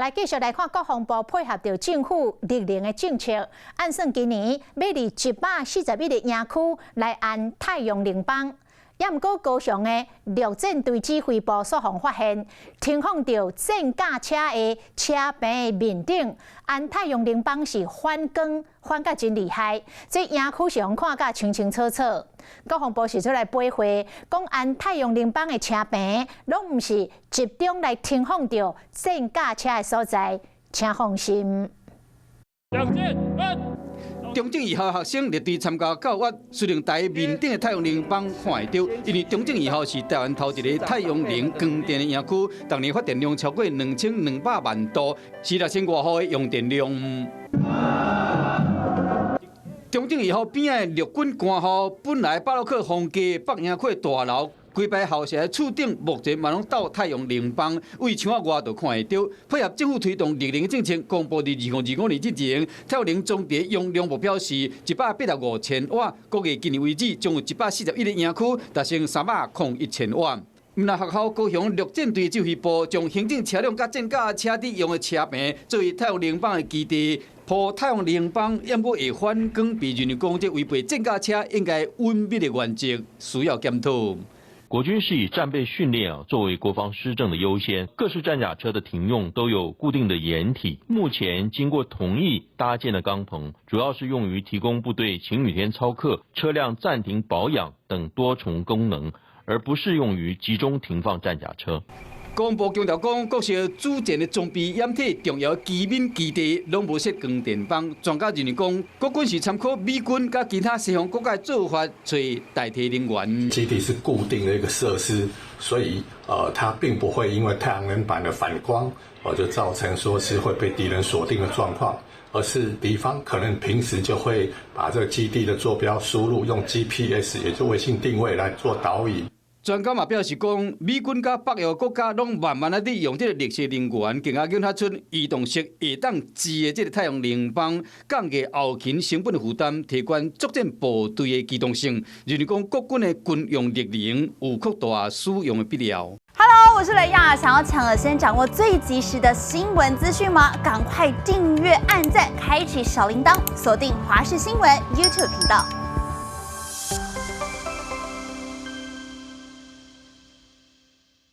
來繼續來看國防部配合著政府綠能的政策，按算今年欲佇141個營區來安太陽能板。也毋過高雄的陸戰隊指揮部煞予發現，停放著戰甲車的車棚的面頂，安太陽能板是反光，反甲真厲害。這營區是予看甲清清楚楚。國防部是出來駁回，講安太陽能板的車棚，攏毋是集中來停放著戰甲車的所在，請放心。中正二校學生列隊參加教育，司令台面頂的太陽能板看會著，因為中正二校是台灣頭一个太陽能光電的營區，逐年發電量超過2200萬度，是6000外戶的用電量。中正二校邊仔的陸軍官校，本來巴洛克風格北營區大樓。規排校舍的厝頂目前嘛攏鬥太陽能板，位窗仔外就看會著。配合政府推動綠能政策，公布佇2025年之前，太陽能裝置容量目標是185千瓦，估計今年為止，將有141個營區達成301千瓦。毋但學校，高雄陸戰隊指揮部將行政車輛佮戰甲車底用的車棚作為太陽能板的基地，鋪太陽能板，猶閣會反光，被認為講這違背戰甲車應該穩密的原則，需要檢討。國軍是以戰備訓練啊作為國防施政的優先，各式戰甲車的停用都有固定的掩體。目前經過同意搭建的鋼棚，主要是用於提供部隊晴雨天操課、車輛暫停保養等多重功能，而不是用於集中停放戰甲車。國防部強調講，國式主戰的裝備掩體重要機敏基地，攏無設光電板。專家認為講，國軍是參考美軍佮其他西方國家的做法，揣代替能源。基地是固定的一個設施，所以它並不會因為太陽能板的反光，就造成說是會被敵人鎖定的狀況，而是敵方可能平時就會把這個基地的坐標輸入，用 GPS，也就衛星定位來做導引。專家嘛表示講，美軍佮北約國家攏慢慢仔佇用這个綠色能源，更加研發出移動式會當折的這个太陽能板，降低後勤成本的負擔，提懸作戰部隊的機動性。認為講國軍的軍用綠能有擴大使用的必要。 Hello，我是雷亞，想要搶先掌握最及時的新聞資訊嗎？趕快訂閱、按讚、開啟小鈴鐺，鎖定華視新聞 YouTube 頻道。